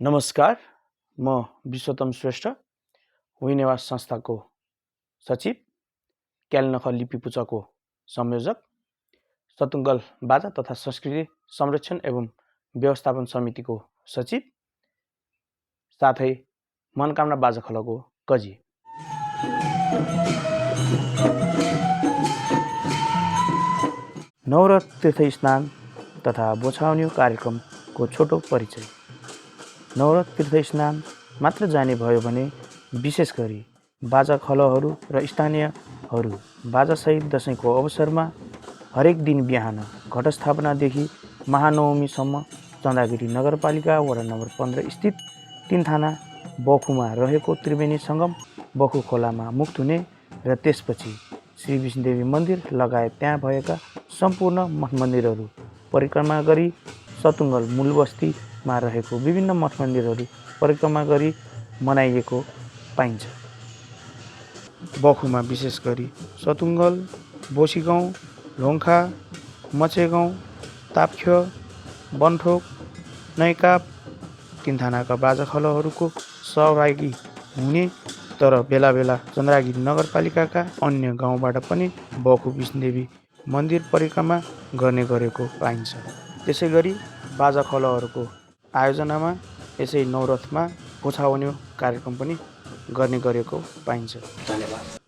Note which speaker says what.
Speaker 1: नमस्कार, म विश्वतम श्रेष्ठ, हुइनेवास संस्थाको सचिव, क्यालनख लिपिपुचको संयोजक, सतुङ्गल बाजा तथा संस्कृति संरक्षण एवं व्यवस्थापन समितिको सचिव, साथै मनकामना बाजा खलको कजी। नवरथ तीर्थ स्नान तथा बोछाउन्यु कार्यक्रमको छोटो परिचय। नवरथ तीर्थ स्नान मात्र जाने भयो भने विशेष गरी बाजा खलहरू र स्थानीयहरू बाजासहित दशैंको अवसरमा हरेक दिन बिहान घटस्थापनादेखि महानवमीसम्म चन्दागिरी नगरपालिका वडा नम्बर 15 स्थित 3 थाना बखुमा रहेको त्रिवेणी सङ्गम बखु खोलामा मुख धुने र त्यसपछि श्री विष्णुदेवी मन्दिर लगायत त्यहाँ भएका सम्पूर्ण मठ मन्दिरहरू परिक्रमा गरी सतुङ्गल मूलबस्तीमा रहेको विभिन्न मठ मन्दिरहरू परिक्रमा गरी मनाइएको पाइन्छ। बखुमा विशेष गरी सतुङ्गल, बोसीगाउँ, ढोङ्खा, मचेगाउँ, ताप्ख्यो, बनठोक, नैकाप 3 थानाका बाजा खलहरूको सहभागी हुने तर बेला बेला चन्द्रागिरी नगरपालिकाका अन्य गाउँबाट पनि बखु विष्णुदेवी मन्दिर परिक्रमा गर्ने गरेको पाइन्छ। त्यसै गरी बाजा खलहरूको आयोजनामा यसै नवरथमा बोछाउन्यु कार्यक्रम पनि गर्ने गरेको पाइन्छ। धन्यवाद।